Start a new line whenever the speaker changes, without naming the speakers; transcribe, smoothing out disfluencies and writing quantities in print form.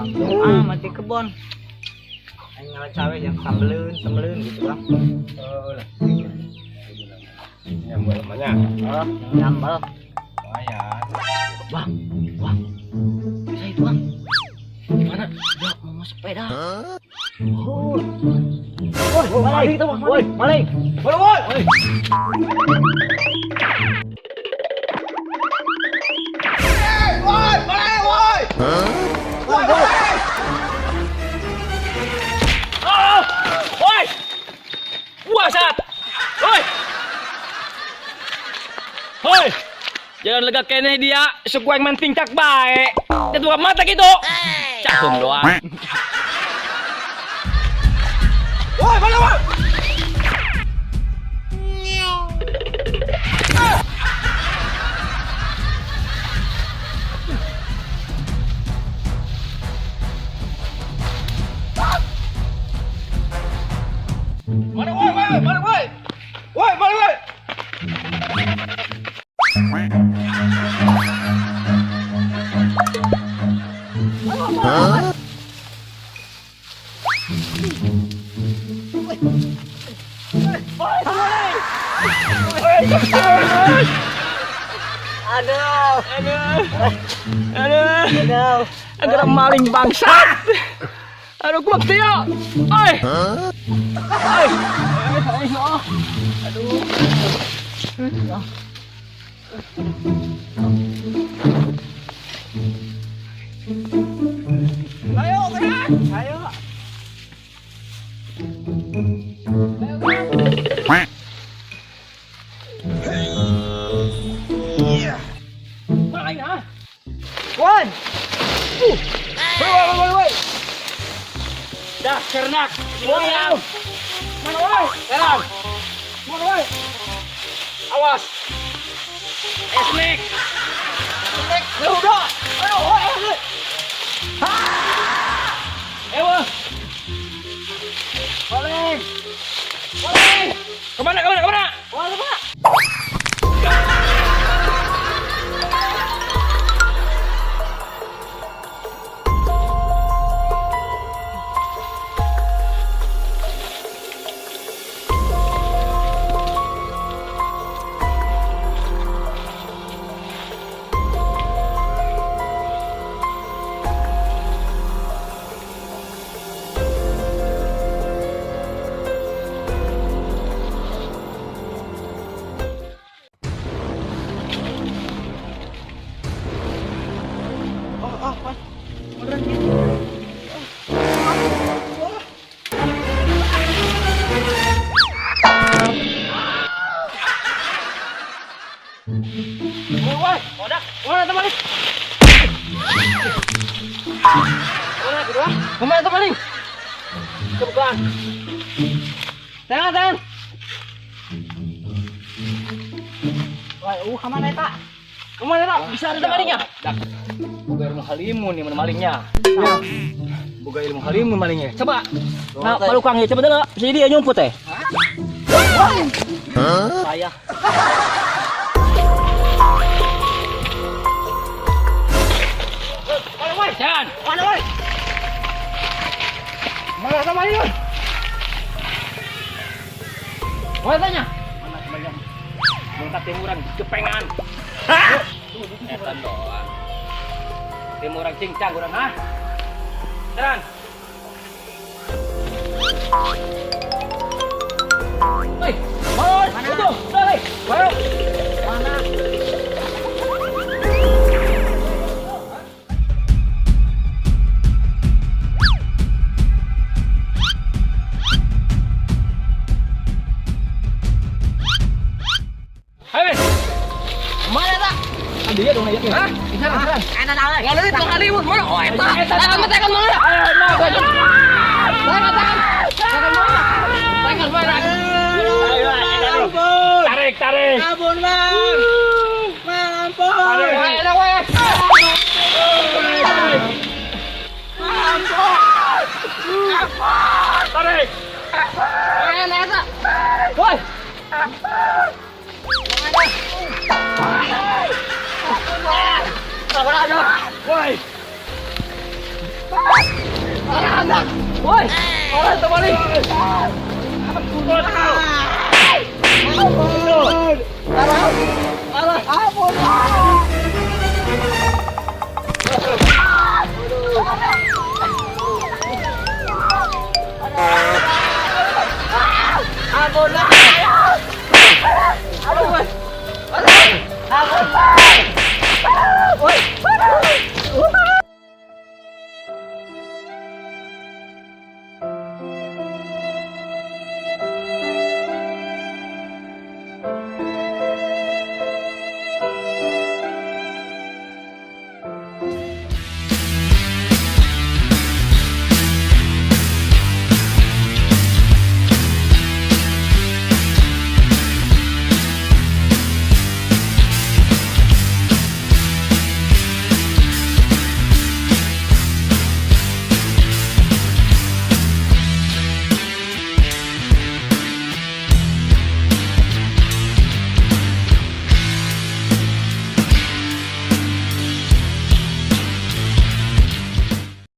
Bang, ah mati kebon. Aing ngala cawe yang sambeleun, sambeleun gitu, Bang.
Oh lah. Nyambel namanya.
Oh, nyambel.
Lumayan.
Bang, bang. Bisa itu, Bang. Gimana? Ya, mau sepeda. Oh. Woi, maling itu, Bang. Woi, maling.
Woi, woi. Woi, maling, woi. Woi, woi.
Oh, woi. Puasa. Woi. Woi. Jangan lega keneh dia, suku yang main tingkak baik. Dia tukang mata gitu. Cakung doang.
Woi, maling, woi. Mana woi, woi, mana woi. Woi, mana woi.
Aduh.
Aduh. Aduh.
Aduh.
Agar maling bangsat. Aduh, kumak tiyo. Oi. Oi. Aduh.
Ayo, gerak. Ayo.
Maling ah.
Woi.
Woi, woi, woi, woi. Dah, cernak. Woi. Mana woi? Sekarang. Mana woi? Awas. Esnek. Esnek. Ya udah. Ayo, woi, woi. Ewa.
Maling.
Maling. Kemana, kemana, kemana?
Wah, kemana? Oh, oh, wah.
Woi, woi. Kodak. Mana tuh maling? Mana gitu ah? Kemana tuh maling? Kebukaan. Tangan, tangan.
Wah, kemana eta?
Kemana tak? Bisa ada malingnya? Boga ilmu halimun nih mana malingnya. Boga ilmu halimun malingnya. Coba. Nah, palukang ya, coba dulu. Bisa dia nyumput teh. Saya. Mana woi? Jangan.
Mana woi?
Mana sama ini? Mana tanya? Mana temannya? Mengkat timuran kepengan. Hah? Etan doang. Timuran cincang urang ha? Jalan. Hei, mana? Itu, balik. Mana?
Mana?
Hai, Ben.
Mana tak?
Dia dong ya. Hah? Bisa, bisa.
Enak alay.
Nggak ada tong halimun. Mana? Oh, eta. Tangan, tangan mana? Nah, tangan. Tangan, tangan. Tangan mana? Tangan mana? Tarik, tarik.
Ampun, Bang. Bang, ampun.
Tarik. Ayo, weh.
Ampun.
Tarik.
Mana eta?
Woi. Woi. Woi, parah itu maling.
Ampun. Parah.
Parah.
Ampun. Ampun lah.
Aduh, woi.
Ampun.